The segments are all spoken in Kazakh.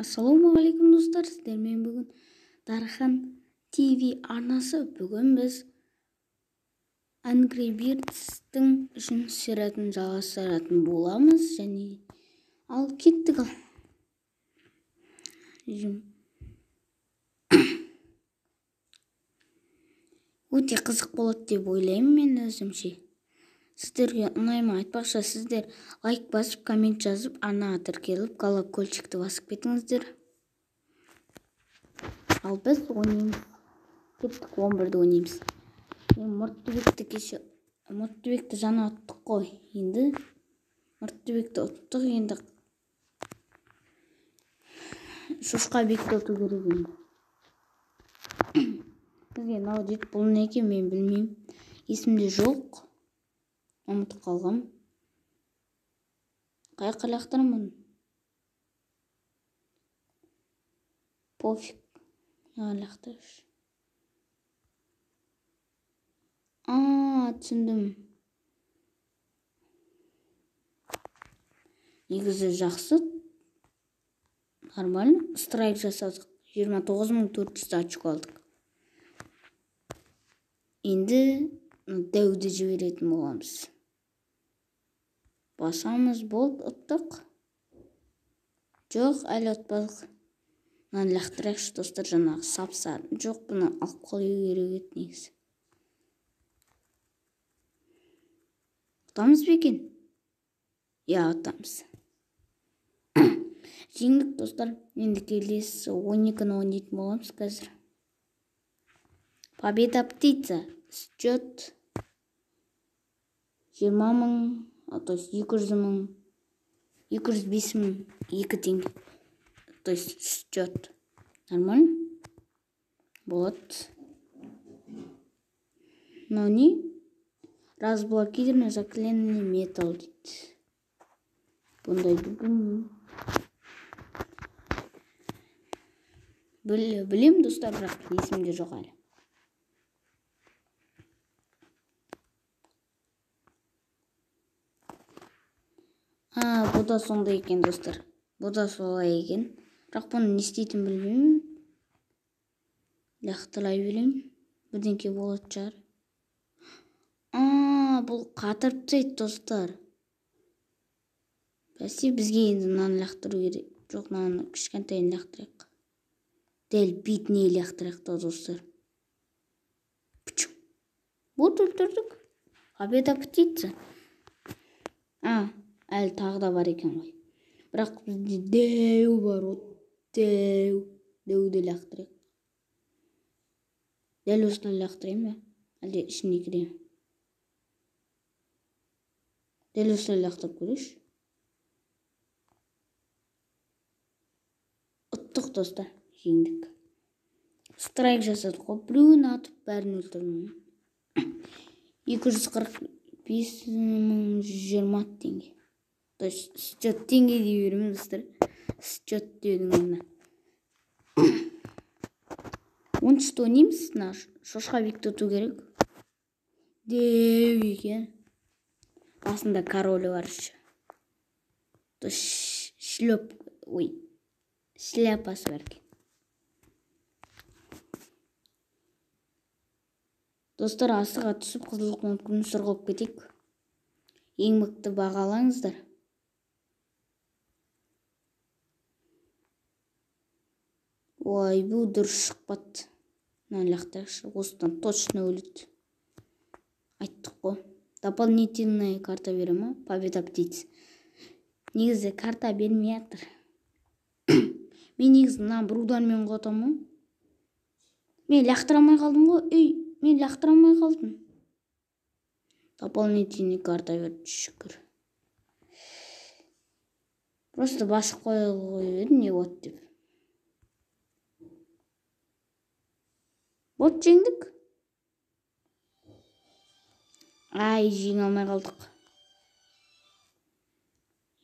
Ассалаумағалейкум достар, сіздермен бүгін Дархан TV арнасы. Бүгін біз Angry Birds'тің үшінші сериясын жалғастыратын боламыз. Және ал кеттік. Өте қызық болады деп ойлаймын мен өзімше. Сіздерге ұнай ма? Айтпақшы, сіздер лайк басып, коммент жазып, арнаға тіркеліп, колокольчикті басып кетіңіздер. Ал біз ойнаймыз. Кеттік, 11-ді ойнаймыз. Мен Мұрттыбекті кеше, Мұрттыбекті жаңа ұттық қой. Енді Мұрттыбекті ұттық, енді Шошқабекті ұту керек енді. Бізге мынау дейді, бұл не екен мен білмеймін. Есімде жоқ. Ұмытып қалғам. Қай жаққа лақтырамын бұны? Пофиг. Мына лақтыршы. Түсіндім. Негізі жақсы. Нормально. Страйк жасадық. 29 400 очко алдық. Енді дәуді жіберетін боламыз. Басамыз, болды, ұттық. Жоқ, әлі ұтпадық. Мынаны лақтырайықшы, достар, жаңағы сап-сары. Жоқ, бұны алып қалу керек еді негізі. Ұтамыз ба екен? Иә, ұтамыз. Жеңдік, достар. Енді келесі 12-ні ойнайтын боламыз қазір. Победа птица. Счет 20 000, то есть 200 000, 205 000, 2 теңге. То есть счет. Нормально? Вот. Но не разблокированный заклинанный металл дейді. Бұндайды білмеймін. Білем, достар, бірақ есімде жоқ әлі. Бұл да сондай екен, достар. Бұл да солай екен. Бірақ бұны не істейтінін білмеймін. Лақтырай беремін. Бірдеңке болатын шығар. Бұл қатырып тастайды, достар. Бәсе, бізге енді мынаны лақтыру керек. Жоқ, мынаны кішкентайын лақтырайық. Дәл бетіне лақтырайық та, достар. Пчу. Вот, өлтірдік. Победа птица. Әлі тағы да бар екен ғой. Бірақ бізде дәу бар, вот дәу. Дәуді лақтырайық. Дәл осылай лақтырайын ба? Әлде ішіне кіре ме? Дәл осылай лақтырып көрейікші. Ұттық, достар, жеңдік. Страйк жасадық қой. Біреуін атып, бәрін өлтірдім. 245 120 теңге. То есть счет теңге дей беремін, достар. Счет деудің орнына. 13-ті ойнаймыз. Мына Шошқабекті ұту керек. Деу екен. Басында королі бар еще. То есть шлеп, ой, шляпасы бар екен. Достар, асыға түсіп қызыл кнопканы сұрғылып кетейік. Ең мықты бағалаңыздар. Ой, бұл дұрыс шықпады. Мынаны лақтырайықшы. Осыдан точно өледі. Айттық қой. Дополнительная карта бере ма? Победа птиц. Негізі карта бермей жатыр. Мен негізі мына бір удармен құлатамын ғой. Мен лақтыра алмай қалдым ғой. Ей, мен лақтыра алмай қалдым. Дополнительный карта берді, шүкір. Просто басып қоя қойып едім, не болады деп. Вот, жеңдік. Ай, жеңе алмай қалдық.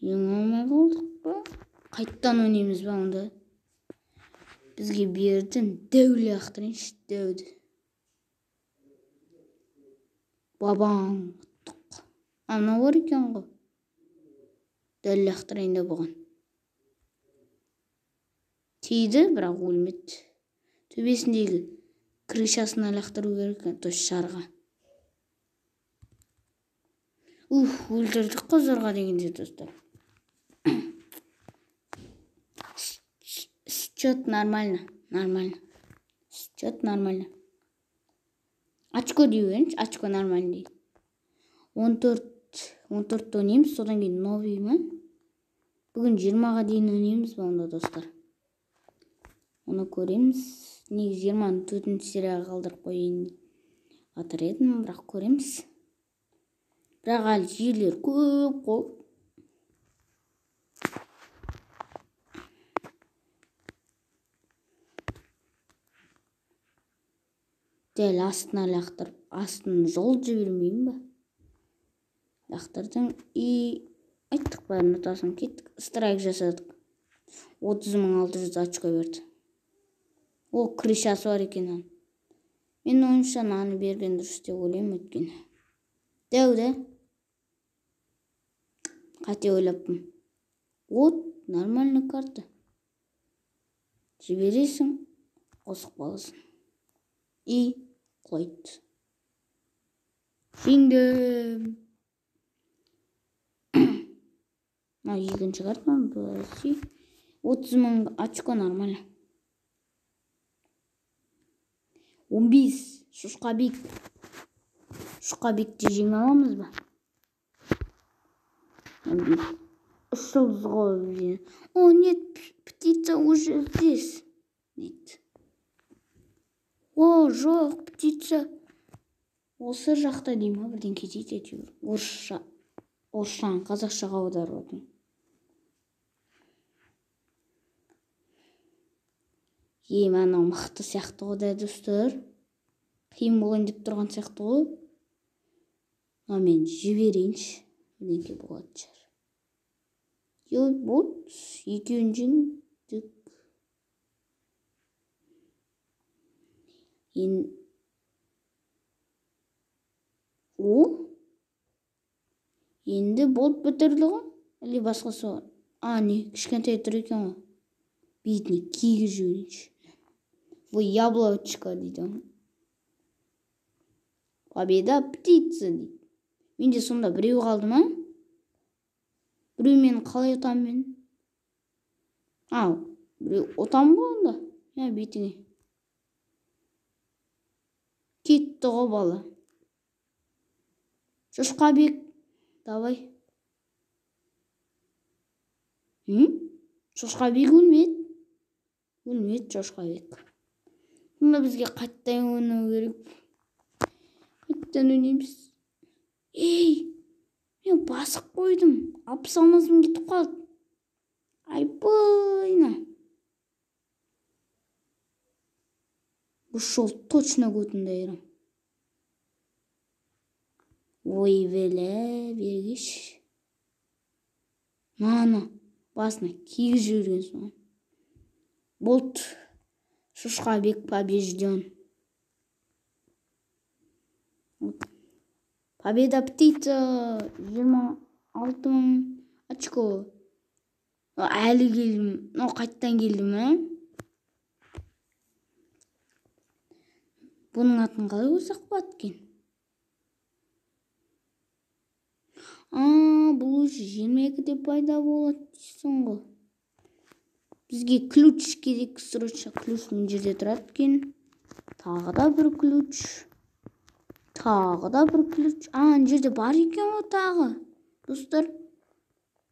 Жеңе алмай қалдық па? Қайттан ойнаймыз ба онда? Бізге берді, дәу лақтырайыншы, дәуді. Бабаң, ұттық. Мынау бар екен ғой. Дәл лақтырайын да бұған. Тиді, бірақ өлмеді. Төбесіндегі крышасына лақтыру керек екен, то есть шарға. Ух, өлтірдік қой зорға дегенде, достар. Счет нормально, нормально. Счет нормально. Очко дей беріңізші, очко нормально дейді. 14 ойнаймыз, содан кейін новый ма? Бүгін 20-ға дейін ойнаймыз ба онда, достар? Оны көреміз. Негізі 24-ші серияға қалдырып қояйын жатыр едім, бірақ көреміз. Бірақ әлі жерлер көп қой. Дәл астына лақтырып, астын жол жібермеймін ба? Лақтырдым и айттық бәрін ұтасың, кеттік. Страйк жасадық. 30 600 очко берді. О, крышасы бар екен оның. Менің ойымша мынаны берген дұрыс деп ойлаймын, өйткені. Дәу да? Қате ойлаппын. Вот, нормальный карта. Жібересің, қосып қаласың. И құлайды. Жеңдім. Мынау екінші карта ма? Бәсе. 30 000 очко нормально. 15. Шошқабек. Шошқабекті жеңе аламыз ба? 15. 3 жұлдыз ғой. О, нет, птица уже здесь. Дейді. О, жоқ, птица осы жақта дей ма, бірдеңке дейді әйтеуір. Орысша, орысшаны қазақшаға аударып жатырмын. Ей, анау мықты сияқты ғой да, достар. Қиын болайын деп тұрған сияқты ғой. Мына мен жіберейінші. Бірдеңке болатын шығар. Ой, болды, екеуін жеңдік. О? Енді болды, бітірді ғой? Или басқасы бар? А, не, кішкентай тұр екен ғой. Бетіне кигізіп жіберейінші. Вы яблочко дейді. Победа птица дейді. Менде сонда біреу қалды ма? Біреу мені қалай ұтамын мен? Ау, біреу ұтамын ғой онда. Ә, бетіңе. Кетті ғой бала. Шошқабек, давай. Шошқабек өлмеді. Өлмеді Шошқабек. Сонда бізге қайтадан ойнау керек. Қайтадан ойнаймыз. Ей, мен басып қойдым. 60 алмасым кетіп қалды. Айбайна. Бұл жол точно көтімді айырам. Ой, бәле, бергеш. Мана, басына кигізіп жіберген соң. Болды. Шошқабек побежден. Победа птица. 26 000 очко. Әлі келдім. Но қайттан келдім, ә? Бұның атын қалай қойсақ болады екен? А, бұл уже 22-де пайда болады дейсің ғой. Бізге ключ керек, срочно. Ключ мына жерде тұрады екен. Тағы да бір ключ. Тағы да бір ключ. А, мына жерде бар екен ғой тағы. Достар,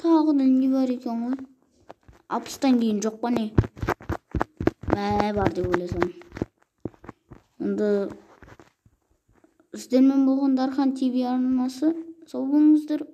тағы да не бар екен ғой? 60-тан кейін жоқ па не? Мә, бар деп ойласам. Онда сіздермен болған Дархан ТВ арнасы. Сау болыңыздар.